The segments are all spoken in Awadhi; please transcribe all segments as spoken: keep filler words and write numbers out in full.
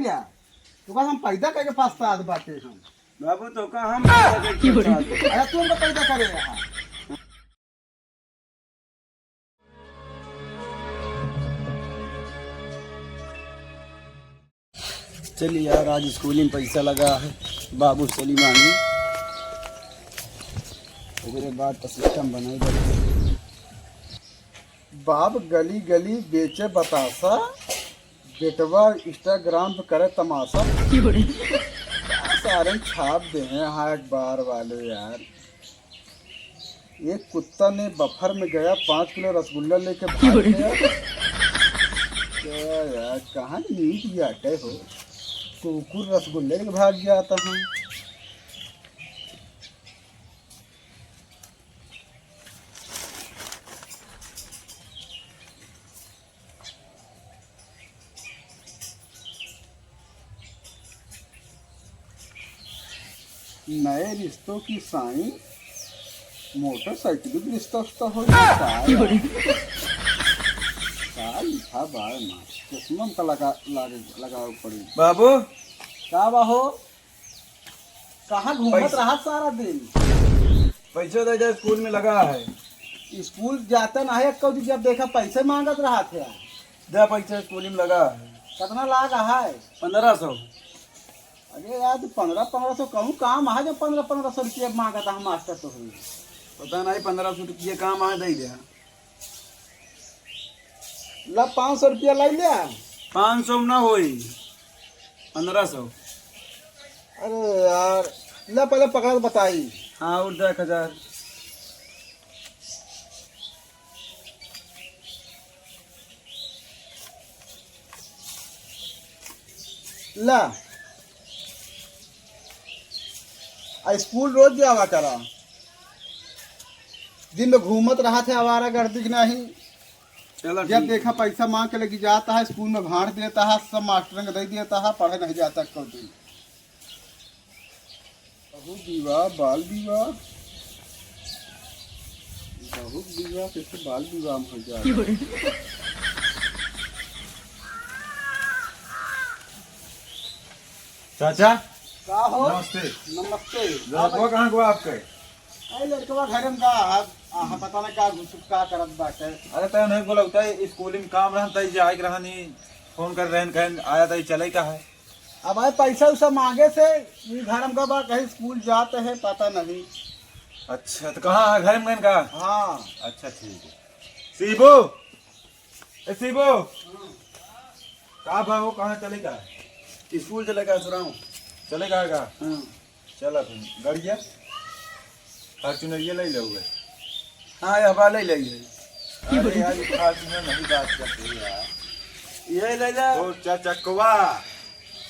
क्या? तो का हम पैदा करके पछतात बाटे हम। बाबू, तो का हम पैदा करके पछतात? अरे, तू हमको पैदा करे रहा। चली यार, आज स्कूल में पैसा लगा है, बाबू चली मांगी। ओकरे बाद तो सिस्टम बनाई जाए। बाप गली गली बेचे बतासा, बेटवा Instagram पे करे तमाशा। का सारन छाप दे हैं, हाँ, अखबार वाले यार। एक कुत्ता ने बफर में गया, पाँच किलो रसगुल्ला लेके भाग गया। क्या यार, कहाँ नीक जाते हो? कुकुर रसगुल्ले लेके भाग जाता है। नए रिश्तों की साईं, मोटरसाइकिल के रिश्ता उश्ता हो जाता है। का लिखा बा एमा? चश्मा हमका लगा, लागे, लगावे पड़ी। बाबू। का बा हो? कहाँ घूमत पैसा रहा सारा दिन? पैसा दे दे, स्कूल में लगा है। स्कूल जाता ना है, कब जब देखा पैसे मांगत रहा थे। दे पैसा, स्कूल में लगा है। कितना लाग है? पन्द्रह सौ। अरे यार, तो पन्द्रह, पन्द्रह सौ कहूँ काम है जो पन्द्रह, पन्द्रह सौ रुपया मांगत है मास्टर तो हुई। पता नहीं, पन्द्रह सौ रुपया काम है, दे दे। ला, पाँच सौ रुपया लाई ले। पाँच सौ ना होई, पन्द्रह सौ। अरे यार, ला पहले पकड़ बताई। हाँ, और दे एक हजार। ला, आ स्कूल रोज जावा करा। दिन में घूमत रहा थे आवारा गर्दी के नहीं। चलो जब ठीक। देखा पैसा मांग के लगी जाता है, स्कूल में भाड़ देता है, सब मास्टरन के दे देता है, पढ़े नहीं जाता को दिन। बहुत विवाह, बाल विवाह, बहुत विवाह, कैसे बाल विवाह में हो जाए। चाचा, का हो? नमस्ते। नमस्ते। लड़कवा कहाँ गवा आपके? अरे लड़कवा घर में का, आ, आ, पता ना का घुसुक का करत बाटे। अरे तय नहीं बोला, तय स्कूल में काम रहन, तय जाए के रहनी, फोन कर रहन, कहन आया, तय चले का है? अब भाई पैसा उसा मांगे से, ई घर में का बा, कहीं स्कूल जाते हैं, पता नहीं। अच्छा, तो कहाँ है? घर में का? हाँ। अच्छा, ठीक है। सीबू, ए शिबू, का बा हो, कहाँ चले का? स्कूल चले का, सुनाओ। चले का, का? हाँ। चला फिर, गड़िया, Fortuner ये ले लो हुए। हाँ, यह बा ले ले ये। अरे यार, ये Fortuner नहीं बात करते यार। ये ले ले। वो चार चकवा।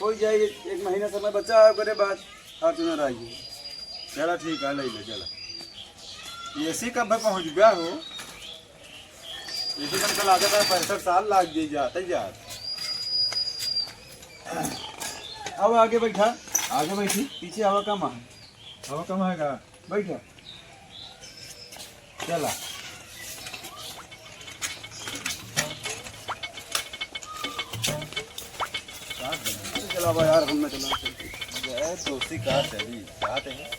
हो जाए, एक महीना समय बचा है, ओकरे बाद Fortuner आएगी। चला ठीक है, ले ले, चला। AC कब पहुँच गया हो? इसी मन का लागत है, पैंसठ साल लाग गई जाते जात। अब आगे बैठा, आगे बैठी, पीछे हवा कम है, हवा कम है का? बैठा, चला। चला बा यार, हम ना चला। जय दोस्ती का चली, बात है।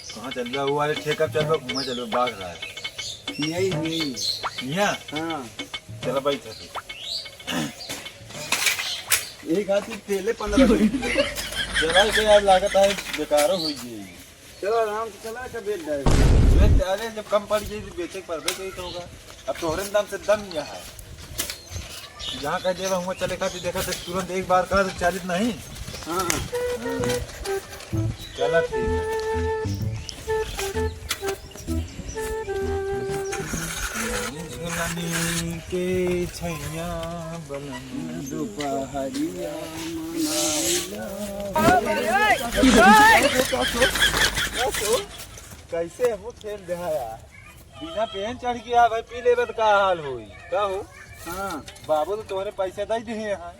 कहाँ चल रहा हुआ है? ठेका चल रहा, घूमे चल रहा, बाग रहा है। यही, यही। यहाँ? हाँ। चला भाई, चल। यही खातिर तेले पन्द्रह सौ। चला के यार, लागत है बेकारो हो गई। चलो आराम से चला, अच्छा बेच जाए। बेच, अरे जब कम पड़ जाए तो बेचे के पड़बे करी तो होगा। अब तोहरे दाम से दम यह है। जहाँ कह देबा हुआ चले खातिर, देखा तो तुरंत एक बार कह दे, चालित नहीं। हाँ। चला ठीक है। झुलनी के छैया बलम दुपहरिया मनाइला। कैसे हम फेल देहा यार? बिना पेन चढ़ के आ भाई, पी लेबे त का हाल होई? का हो? हाँ। बाबू तो तोहरे पैसे दे दिए हैं।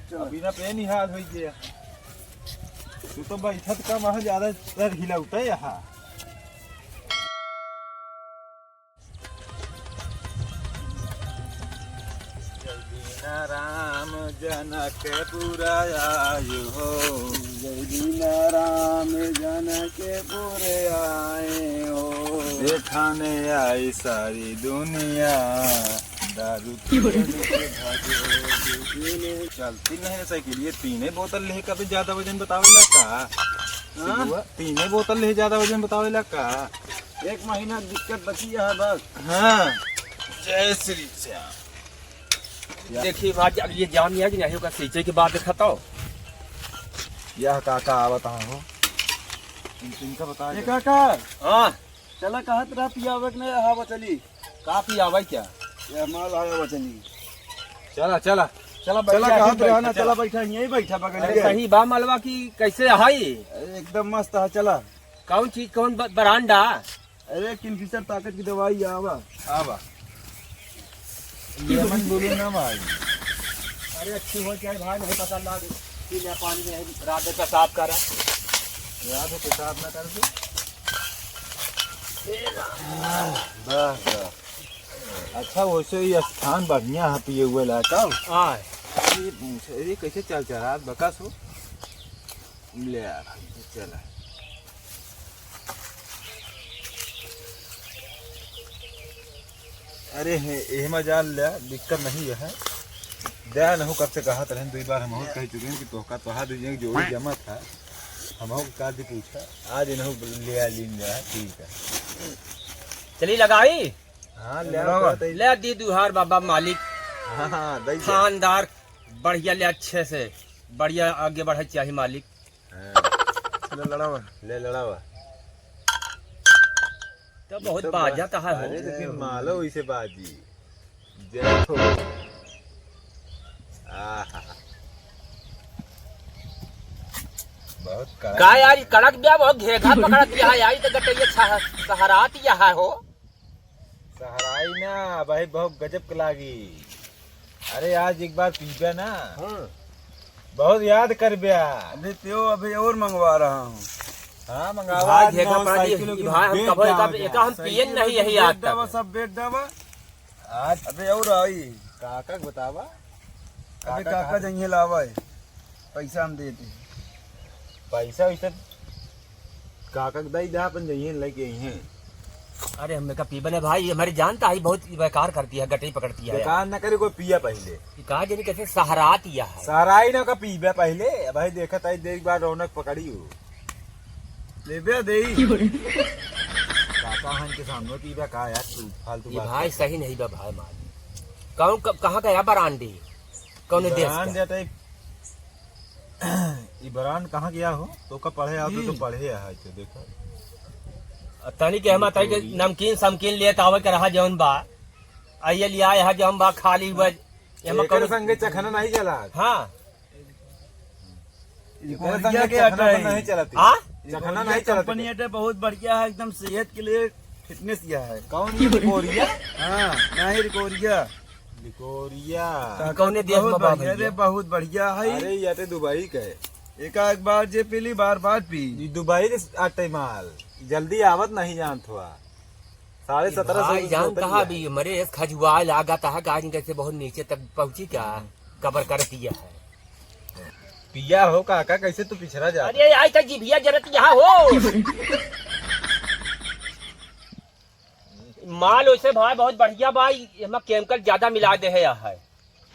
चल। अब बिना पेन ही हाल होई गया। तू तो बैठत कम है, ज्यादा तर हिलौते यहाँ। जय दीना राम जनकपुर आयो हो। जय दीन राम जनकपुर आए हो। देखाने आई सारी दुनिया, दारू पीने के भागे। चलती नहीं साइकिल, ये तीने बोतल ले कभी ज्यादा वजन बतावेला का? हाँ? सिलुआ, तीने बोतल ले ज्यादा वजन बतावेला का? एक महीना दिक्कत बची है बस। हाँ। जय श्री श्याम। देखिए, आज अब ये जाम यहाँ की नहीं होगा, सींचे के बाद देखा तो। यह काका आवत हो। इन, इनका बता ये दे। काका। हाँ। चला कहत रहा पियावे के नहीं, हवा चली। का पियावे क्या? ये माल आया हुआ चली। चला, चला। चला, चला, बैठा, कहत यहीं रहा ना, बैठा, चला चला। बैठा, यहीं बैठा बगल अरे में। सही बा मलवा की कैसे हाई? अरे एकदम मस्त है, चला। कौन चीज, कौन ब-, ब्रांड आ? अरे किंगफिशर ताकत की दवाई आवा। आवा। लेमन बोलो ना भाई। अरे अच्छी हो चाहे भाई, नहीं पता लाग। पी ले पानी में, रात में पेशाब करा। रात में पेशाब ना कर दे। वाह, वाह। अच्छा, वैसे ही स्थान बढ़िया है पिए हुए ला का? हाँ। ये, ये कैसे चल चल रहा है, बकस हो? ले आ, चला। अरे हे, एहमा जाल ले, दिक्कत नहीं है। दया नहु कब से कहत रहन, दुई बार हमहू कह चुके हैं कि तोहका, तोहार दुई जने जोड़ी जमा था। हमहू का दी पूछा, आज इनहू ले आ, लीन जा, ठीक है। चली लगाई? हाँ, ले आओ, लगाओ। तो दे। ले दी दुहार बाबा मालिक। हाँ, हाँ, दे दे। खानदार बढ़िया ले, अच्छे से बढ़िया आगे बढ़े चाही मालिक। हाँ। ले लड़ावा। ले लड़ावा। तो बहुत ये तो बाजा बा-, तो है हो। अरे तो फिर मालो इसे बाजी। जय हो। आहा। बहुत का कड़क। का यार, ई कड़क बिया, बहुत घेघा पकड़त बिया है यार, ई तो गटैया छह-, सहरात या है हो। सहराई ना भाई, बहुत गजब के लागी। अरे आज एक बार पीबे ना, हाँ। बहुत याद करबे। अभी पियो, अभी और मंगवा रहा हूँ। हाँ, मंगावा। भाई आज घेघा नौ पकड़ ली, साइकिलों की भाई हम बेच कबो एक, डावा एक हम पियन साइकिलों नहीं की यही बेच आज तक। डावा, सब बेच डावा। आज अबे और आई। काका के बतावा। अबे काका काका कहाँ? जइहे लावा है। पैसा हम देते। पैसा वैसा काका के दई दा, अपन जइहे लेके अइहे। अरे हमें का पीबे ना भाई, ये हमारी जान तो आई बहुत बेकार करती है, गटई पकड़ती है। बेकार ना करे, कोई पिया पहले। ये कहा जाने कैसे सहरात या है। सहराई ना का पीबे पहले, भाई देखत आई, देख बार रौनक पकड़ी हो। लेबे देई। काका हन के सामने पीबे का यार, तू फालतू ये बात भाई कर। सही नहीं बा भाई माल। कहूँ क-, कहाँ का या ब्रांड है? कौन देश का? ब्रांड या टाइप, ई ब्रांड कहाँ गया हो? तो का पढ़े आओ तो, तो हम्म। पढ़े आ है तो देखो। आ तनी के हम तनी के नमकीन समकीन लेत आवे के रहा जौन बा। आ ये लिया यहाँ जौन बा खाली हुआ। ये हम एकर कौन संगे चखना नहीं चला। हाँ। एकर लिकोरिया संगे के चखना आटा तो है। नहीं चलती। हाँ? चखना लिकोरिया नहीं चलती। कंपनी आटा बहुत बढ़िया है, एकदम सेहत के लिए फिटनेस यह है। कौन ये लिकोरिया? हाँ, नहीं लिकोरिया। लिकोरिया। ताकत कौने देश बहुत में बा बढ़िया भैया? रे, बहुत बढ़िया है। अरे, ये तो दुबई का है। एका एक बार जे पी ली, बार बार पी। ये दुबई के आटे माल, जल्दी आवत नहीं जानत हुआ। साढ़े ये सत्रह सौ भाई से जान होते कहाँ ही है। अभी मरे इस खजुआए लागत है, गाड़ी कैसे बहुत नीचे तक पहुँची क्या? कबर कर दिया है। पिया हो काका, कैसे तू पिछड़ा जा? अरे, आई तो जिभिया जरत यहाँ हो। माल वैसे भाई बहुत बढ़िया बा, ई एमा केमिकल ज्यादा मिला दे है, यह है।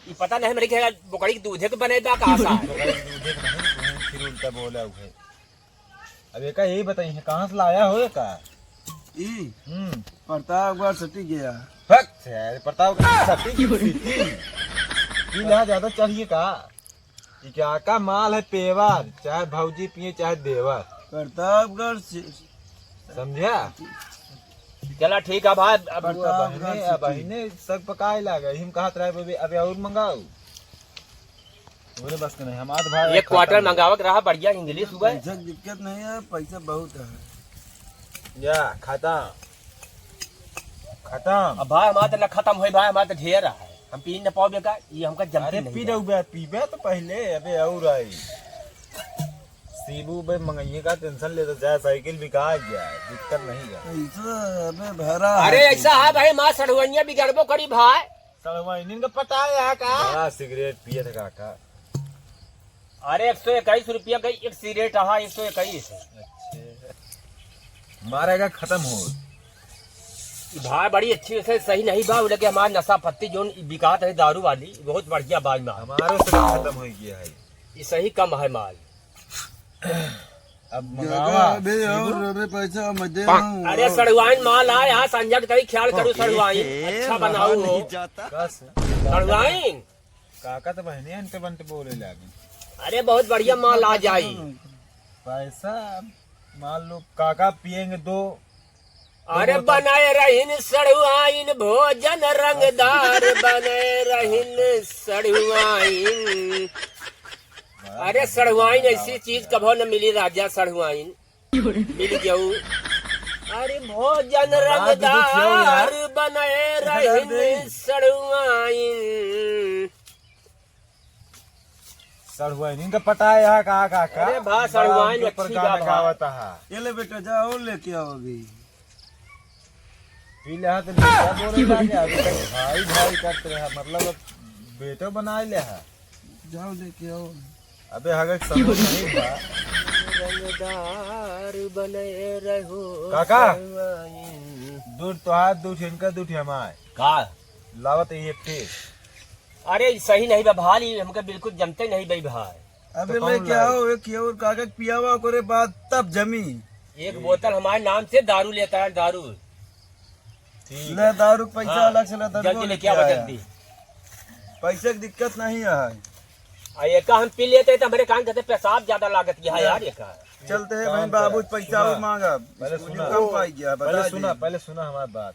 ई पता नहीं, मेरे ख्याल बोकड़ी के दूधे के बने बा का सा। बोकड़ी के दूधे के नहीं, तू फिर उल्टा बोला हुए। अब एका यही बताई है, कहाँ से लाया हो एका? ई? हम्म। प्रतापगढ़ सटी गया। हक से यार, प्रतापगढ़ सटी की सिटी। ई लहा ज्यादा चढ़िए का? ई क्या का माल है पेवर, चाहे भौजी पिए चाहे देवर। प्रतापगढ़ से समझा? चला ठीक है भाई, अब प्रतापगढ़ बहिने, से अब ठीक। बहिने सब पकाए लागे, हम कहत रहे अबे, अबे और मंगाऊ। बोले बस के नहीं, हम आज भाई एक क्वार्टर मंगावत रहा, बढ़िया इंग्लिश हुआ है। पैसा की दिक्कत नहीं है, पैसा बहुत है। या खत्म, खत्म। अब भाई हमारा तो न खत्म होए भाई, हमारा तो ढेर रहा है, हम पी न पाओ बेकार, ये हमका जमती अरे नहीं पी है। रहो बे, पीबे तो पहले, अबे और आई। सीबू बे मंगइये का टेंशन लेता, चाहे साइकिल बिका जाए, दिक्कत नहीं है। पैसा अबे भरा अरे है। ऐसा है भाई, माँ सढ़ुआइया बिगड़बो करी भाई। सड़वाइन इनका पता है यहाँ का? बड़ा सिगरेट पिए थे काका। अरे, एक सौ इक्कीस रुपया का एक सिगरेट रहा, एक सौ इक्कीस। अच्छा। मारेगा खत्म हो। भाई, बड़ी अच्छी से सही नहीं बा, लेकिन हमार नशा पत्ती जोन बिकात है दारू वाली, बहुत बढ़िया बा। हमारो से खत्म हो गया है। ये सही कम है माल। अब जगह मंगावा। अबे और अबे पैसा मत दे रहा हूँ। अरे सड़वाइन माल आए, हाँ, संजय के तरी ख्याल करू सड़वाइन, अच्छा बनाऊ हो। का से? सड़वाइन। काका तो बहने अंटे बंटे बोले लागे। अरे बहुत बढ़िया माल आ जाई। पैसा मान लो काका पिएंगे दो। अरे बनाए रहिन सड़ुआइन भोजन रंगदार, बनाए रहिन सड़ुआइन। अरे सड़ुआइन ऐसी चीज कभो न मिली राजा, सड़ुआइन मिल जाऊ। अरे भोजन रंगदार बनाए रहिन सड़ुआइन। सड़ुआइन इनका पता है यहाँ का, का, का? अरे भा, सड़ुआइन अच्छी गाना गावत है। ये ले बेटा, जाओ लेके आओ अभी। पी ले, हाँ, तो बेटा बोले लागे, अभी तक भाई, भाई करते रहा, मतलब, अब बेटो बनाए ले है। जाओ लेके आओ। अबे, हगे के समझ नहीं बा। रंगदार बने रहो काका। सड़ुआइन। दूर तो हाथ, दूर इनका, दूर हमार। का? लावत ही एक ठे। अरे, ई सही नहीं बा भाई, हमके बिल्कुल जमते नहीं बा भाई। अबे तो कौन लेके लाए? आओ, एक और कागज पियावा, ओकरे बाद तब जमी। एक बोतल हमारे नाम से दारू लेता है, दारू। ठीक ले, है। दारू पैसा हाँ, अलग से लेता है, जल्दी वो लेके लेके आओ, आया। जल्दी। पैसे की दिक्कत नहीं है। आ, एका हम पी लेते तो हमारे कान कहते पेशाब ज्यादा लागत गया है ना। यार, एका। चलते हैं काम भाई, बाबू, करा। पैसा सुना, और मांगा। पहले स्कूल सुना। कम पाई गया, पहले बता सुना, दी। पहले सुना हमारी बात।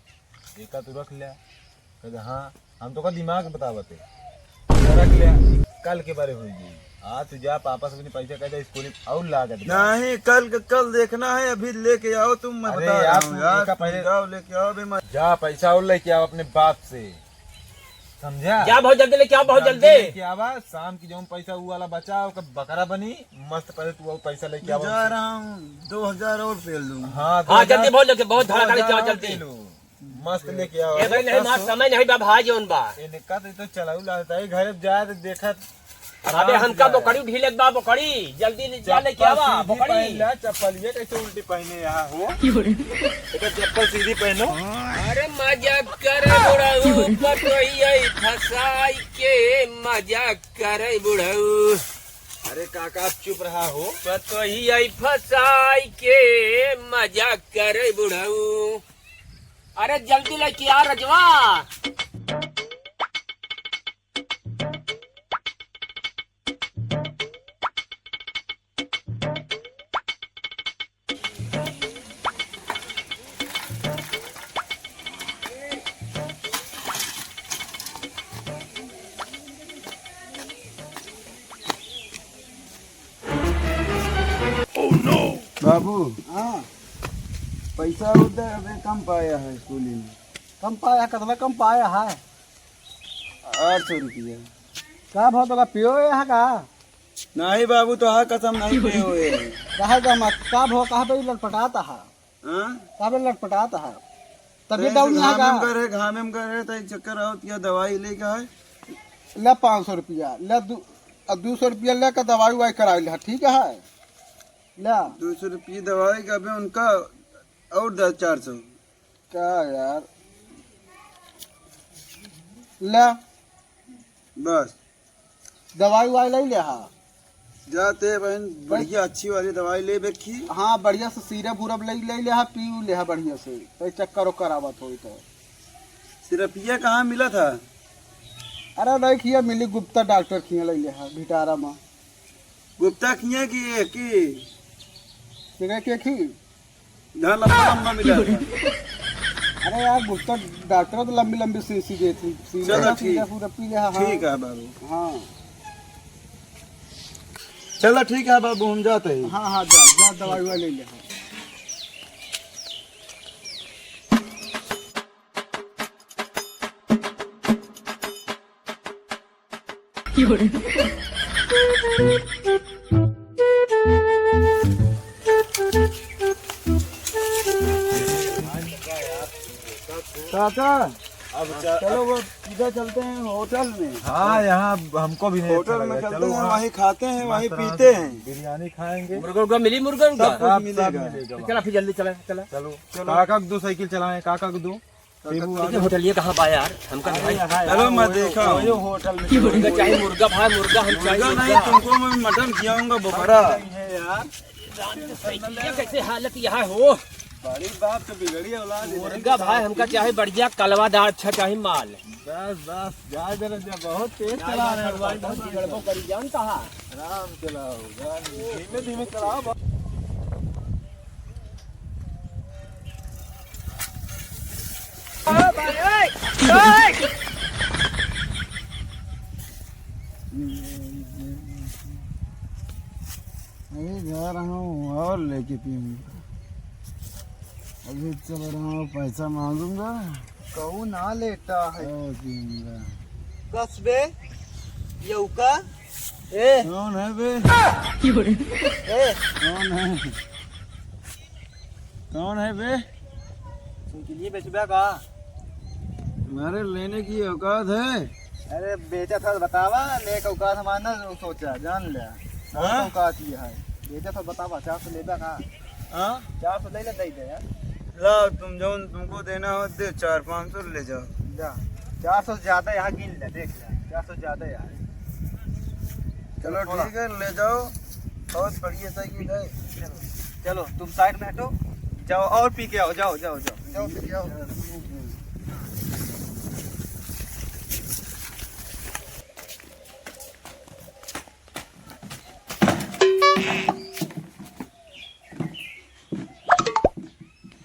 एका तू रख ले। कहते, "हाँ, हम तो का दिमाग बतावत है।" रख ले, कल के बारे होई गई। आज तू जा, पापा से अपने पैसा कह दे, स्कूल में और लागत बा। नहीं, कल के कल देखना है, अभी लेके आओ तुम, मैं अरे बता रहा यार, हूँ तू यार, एका तुम पहले जाओ लेके आओ, अभी मत जा, पैसा और लेके आओ अपने बाप से, समझा? जा बहुत जल्दी लेके आओ, बहुत जल्दी जल्दी। लेके आवा, शाम की जौन पैसा ऊ वाला बचा, ओकर बकरा बनी, मस्त पहले तू और पैसा लेके तू आवा जा हमसे। रहा हूँ, दो हजार और पेल दूँ। हाँ, हाँ, दो हजार, जल्दी बहुत लेके, बहुत धड़ाधड़ लेके आओ, दो हजार और जल्दी। पेल लूँ। मस्त लेके आओ। ए भाई, नहीं, हमार समय नहीं बा, भाई, जौन बा। इनका तो, तो चलाऊ लागता है, घर जाए तो देखत। अबे, आराम से हमका जाए। बोकड़ी ढीलत बा, बोकड़ी, जल्दी ले, जा लेके चप्पल आवा, सीधी बोकड़ी। पहन ले, चप्पल ये कैसे उल्टी पहने यहाँ हो? क्यों रे? एकर चप्पल सीधी पहनो। अरे मजाक करे बुढ़ऊ, पतोहिया फंसाई के मजाक करे बुढ़ऊ। अरे काका, आप चुप रहा हो। पतोहिया फंसाई के मजाक करे बुढ़ऊ। अरे जल्दी लेके आ रजवा। बाबू, हाँ। पैसा उधर अबे कम पाया है स्कूली में। कम पाया, कितना कम पाया है? आठ सौ रुपया। का भाव तोका पियो यहाँ का? नहीं बाबू, तो हाँ कसम नहीं पियो है। कहा का मत, का भाव, कहाँ पे लटपटाता है? हाँ? कहाँ पे लटपटाता है? तबीयत तो डाउन यहाँ घाम में का? कर है, घाम में कर है, तो एक चक्कर आओ, या दवाई लेके आए। ले पाँच सौ रुपया, ले दू, आ, दू सौ रुपया लेकर दवाई उवाई कराई ले, ठीक है? ले। दो सौ रुपये दवाई का भी उनका और दस, चार सौ। का यार? ले। बस। दवाई उवाई ले ले हा। जाते बहन, बढ़िया अच्छी वाली दवाई ले बेखी। हाँ, बढ़िया से syrup उरप ले, ले ले हा, पी ले हा बढ़िया से। कहीं चक्कर ओक्कर आवत होई तो। सिरपिया कहाँ मिला था? अरे नहीं खिया मिली, गुप्ता डॉक्टर खिया ले ले हा, भिटारा में। गुप्ता खिया की, की? केकरे के खी? जहाँ लंबा लंबा मिला था। अरे यार, गुप्ता डॉक्टर तो लंबी लंबी शीशी देत ही। चलो सीधा ठीक। सीधा पूरा पी ले, हाँ, हाँ। ठीक है बाबू। हाँ। चलो ठीक है बाबू, हम जाते हैं। हाँ, हाँ, जा, जा, दवाई उवाई ले ले, हाँ। चाचा, अब चा-, चलो, वो सीधा चलते हैं होटल में। हाँ, यहाँ हमको भी नहीं अच्छा लग रहा है। होटल में चलते हैं, वहाँ वहीं खाते हैं, वहीं पीते हैं। बिरयानी खाएंगे। मुर्गा उर्गा मिली, मुर्गा उर्गा? सब कुछ मिलेगा। चला फिर जल्दी चला, चला। चलो। काका के दो साइकिल चलाएं, काका के दो। लेकिन होटलिया कहाँ बा यार? हमका भाई। चलो, मैं देखा हूँ। होटल में मुर्गा चाही, मुर्गा भाई, मुर्गा हम चाही, मुर्गा नहीं, तुमको मैं मटन खियाऊंगा, बोकरा। यार, ये कैसे हालत यहाँ हो? बड़ी बाप तो बिगड़ी औलाद है। मुर्गा भाई हमका चाही बढ़िया कलवादार, अच्छा चाही माल। बस, बस, जा जरा, जा, बहुत तेज चला रहे हो भाई, बहुत गड़बड़ करी जानता है। आराम चलाओ, आराम, धीमे धीमे चलाओ। अभी जा रहा हूँ और लेके पीऊंगा। अभी चल रहा हूँ, पैसा मांगूंगा। कहू ना लेता है। और पीऊंगा। कस बे, यौका। ए। कौन है बे? ए। कौन है? कौन है बे? साइकिलिए बेचबा का? तुम्हारे लेने की औकात है? अरे बेचा था तो बतावा, लेके औकात हमार ना सोचा, जान ले। हाँ? औकात ये है। बेचा था तो बतावा, चार सौ लेबा का? हाँ? चार सौ ले ले, दे दे यार। ला, तुम जौन तुमको देना हो, दे, चार पाँच सौ ले जाओ। जा, चार सौ ज्यादा यहाँ गिन ले, देख ले, चार सौ ज्यादा यहाँ है। चलो, थोड़ा। ठीक है, ले जाओ, बहुत बढ़िया साइकिल है। चलो, चलो, तुम साइड में हटो, जाओ और पी के आओ, जाओ, जाओ, जाओ, जाओ, पी के आओ।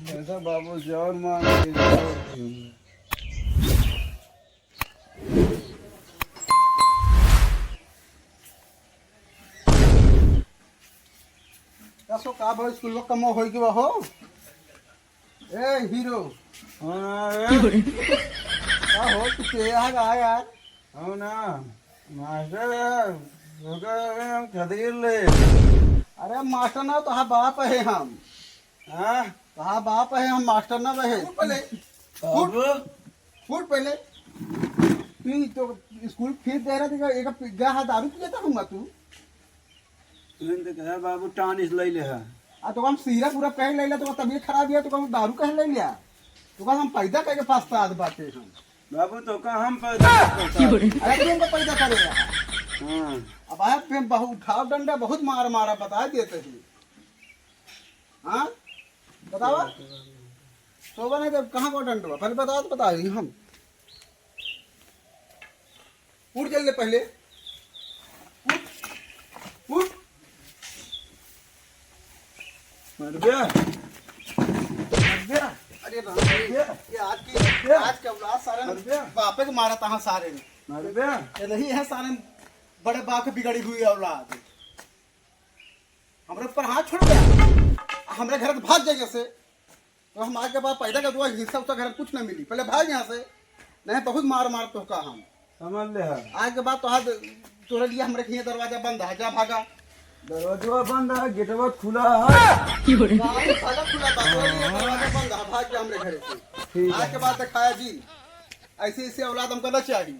ऐसा बाबू से और मांग के और क्यों? का सो का भाई, स्कूल में कमो होई गवा हो? ए हीरो। हाँ, ए। का हो, तू के यहाँ गया यार? हो ना, मास्टर यार, ओकर हम खदेड़ ले। अरे मास्टर ना, तोहार बाप है हम। हाँ? तोहार बाप है हम, मास्टर ना बहे। फुट पहले। फुट। बाबू। फुट पहले। तू ही तो स्कूल फीस दे रहा था, एक पिज्जा हा दारू पिया था हूँ तू। तुरंत कहे, "बाबू, टानिस ले ले है।" आ तो हम सीरप उरप कहे ले ले, तो तबीयत खराब है, तो हम दारू कहे ले लिया, तो हम पैदा करके पछतात बाटे हम। बाबू, तो का हम पैदा करता? अरे, तू हमको पैदा करे रहा। हाँ। अब आया पे बहुत उठाव डंडा, बहुत मार मारा, बता देते हैं। हाँ? बतावा। सोबा नहीं तो कहाँ को डंडवा? पहले बताओ तो बता रही हम। उठ जल्दी पहले। उठ। उठ। मर गया। मर गया। अरे राम रे, मर गया। ये आज की, मर गया। आज के औलाद सारे ने मर गया। बापे के मारा तहाँ सारे ने। मर गया। ये नहीं है सारे बड़े बाप के बिगड़ी हुई औलाद। हमरे ऊपर हाथ छोड़ गया। हमरे घर से भाग जाइए से। तो हम आके बाद पैदा कर दुआ हिस्सा उस्सा घर में कुछ ना मिली। पहले भाग यहाँ से, नहीं बहुत मार मार तो का हम। समझ ले है। आज के बाद तो हाथ तोरे लिए हमरे के हियाँ दरवाजा बंद है, जा भागा। दरवाजा बंद है, गेटवा खुला है। गाड़ी साला खुला था, तोरे लिए दरवाजा बंद है, भाग जा हमरे घर से। ठीक है। आज के बाद तो खाया जी, ऐसे ऐसे औलाद हमको ना चाहिए।